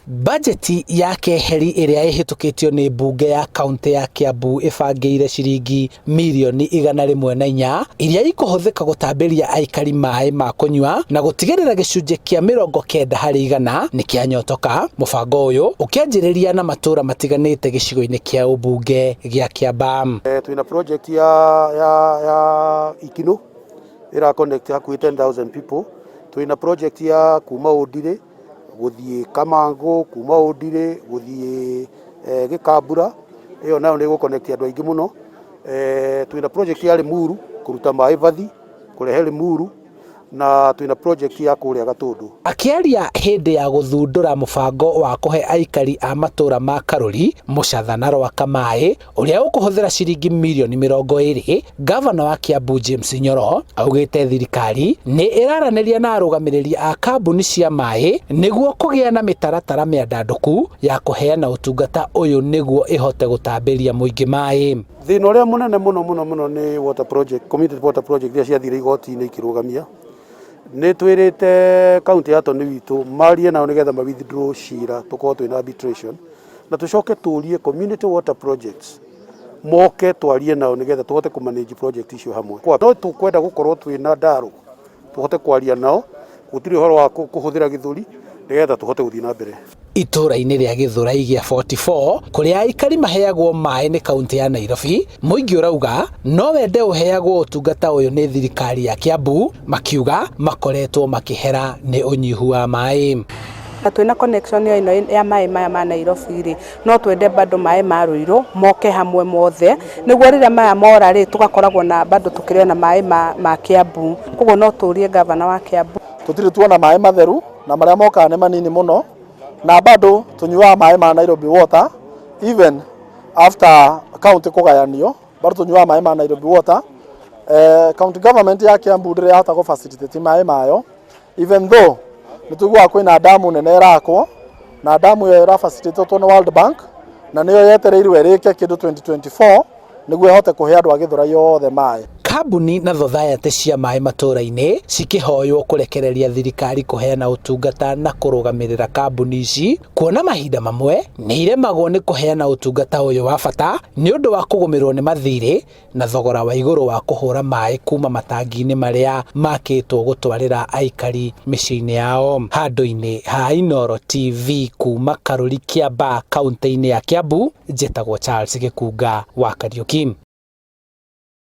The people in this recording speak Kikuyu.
Bajeti ya keheri ĩrĩa ĩhĩtũkĩtio nĩ mbunge ya kaunti ya Kiambu ĩbangĩire ciringi mirioni 104 iria ikũhũthĩka gũtambĩria aikari maĩ ma kũnyua na gũtigĩrĩra gĩcunjĩ kĩa 90% nĩ kĩanyotoka. Mũbango ũyũ ũkĩanjĩrĩria na matũra matiganĩte gĩcigo-inĩ kĩa ũmbunge gĩa Kiambaa. Twina project ya Ikino ĩra connect hakuhĩ 10,000 people. Twina project ya kuma Ũndirĩ gũthiĩ Kamango, kuma Ũndirĩ gũthiĩ Gĩkambura, ĩyo nayo nĩ ĩgũ connect andũ aingĩ mũno. Twina project ya Limuru kũruta maĩ Vathi kũrehe Limuru, na twina project ya kũrĩa Gatũndũ. Akĩaria hĩndĩ ya gũthundũra mũbango wa kũhe aikari a matũra ma Karuri, Mũcatha na Rwaka maĩ ũrĩa ũkũhũthĩra ciringi mirioni 20, gavana wa Kiambu James Nyoro augĩte thirikari nĩ ĩraranĩria na arũgamĩrĩri a kambuni cia maĩ nĩguo kũgĩa na mĩtaratara mĩandandũku ya kũheana ũtungata ũyũ nĩguo ĩhote gũtambĩria mũingĩ maĩ. Thĩna ũrĩa mũnene mũno mũno mũno nĩ water project, community water project iria ciathire igoti-inĩ ikĩrũgamia. Nĩ twĩrĩte county attorney witũ marie nao nĩgetha ma withdraw cira, tũkorwo twĩna arbitration, na tũcoke tũrie community water projects moke twarie nao nĩgetha tũhote kũ manage project icio hamwe. No tũkwenda gũkorwo twĩna dialogue, tũhote kwaria nao, gũtirĩ ũhoro wa kũhũthĩra gĩthũri, nĩgetha tũhote gũthiĩ na mbere. Itũra-inĩ rĩa Gĩthũrai gĩa 44 kũrĩa aikari maheagwo maĩ nĩ kaunti ya Nairobi, mũingĩ ũrauga no wende ũheagwo ũtungata ũyũ nĩ thirikari ya Kiambu, makiuga makoretwo makĩhera nĩ ũnyihu wa maĩ. Na twina connection ya ĩno ya maĩ maya ma Nairobi rĩ, no twende bado maĩ ma Ruiru moke hamwe mothe, nĩguo rĩrĩa maya mora rĩ, tũgakoragwo na bado tũkĩrĩ na maĩ ma Kiambu. Koguo no tũrie gavana wa Kiambu. Tũtirĩ tuona maĩ matheru, na marĩa mokaga nĩ manini mũno, na bado tũnyuaga maĩ ma Nairobi Water. Even after county kũgayanio, bado tũnyuaga maĩ ma Nairobi Water. County government ya Kiambu ndĩrĩ yahota gũ facilitate maĩ mayo, even though nĩ tũiguaga kwĩna damu nene ĩrakwo, na damu ĩyo ĩra facilitatwo nĩ World Bank, na nĩyo yetereirwo ĩrĩke kĩndũ 2024 nĩguo ĩhote kũhe andũ a Gĩthũrai othe maĩ. Kambuni na thothaitĩ cia maĩ matũra-inĩ cikĩhoywo kũrekereria thirikari kũheana ũtungata na kũrũgamĩrĩra kambuni ici, kuona mahinda mamwe nĩ iremagwo nĩ kũheana ũtungata ũyũ wa bata nĩ ũndũ wa kũgũmĩrwo nĩ mathirĩ na thogora wa igũrũ wa kũhũra maĩ kuma matangi-inĩ marĩa makĩtwo gũtwarĩra aikari mĩciĩ-inĩ yao. Handũ-inĩ ha Inooro TV kuma Karuri, Kiambaa, kaunti-inĩ ya Kiambu, njĩtagwo Charles Gĩkunga wa Kariuki.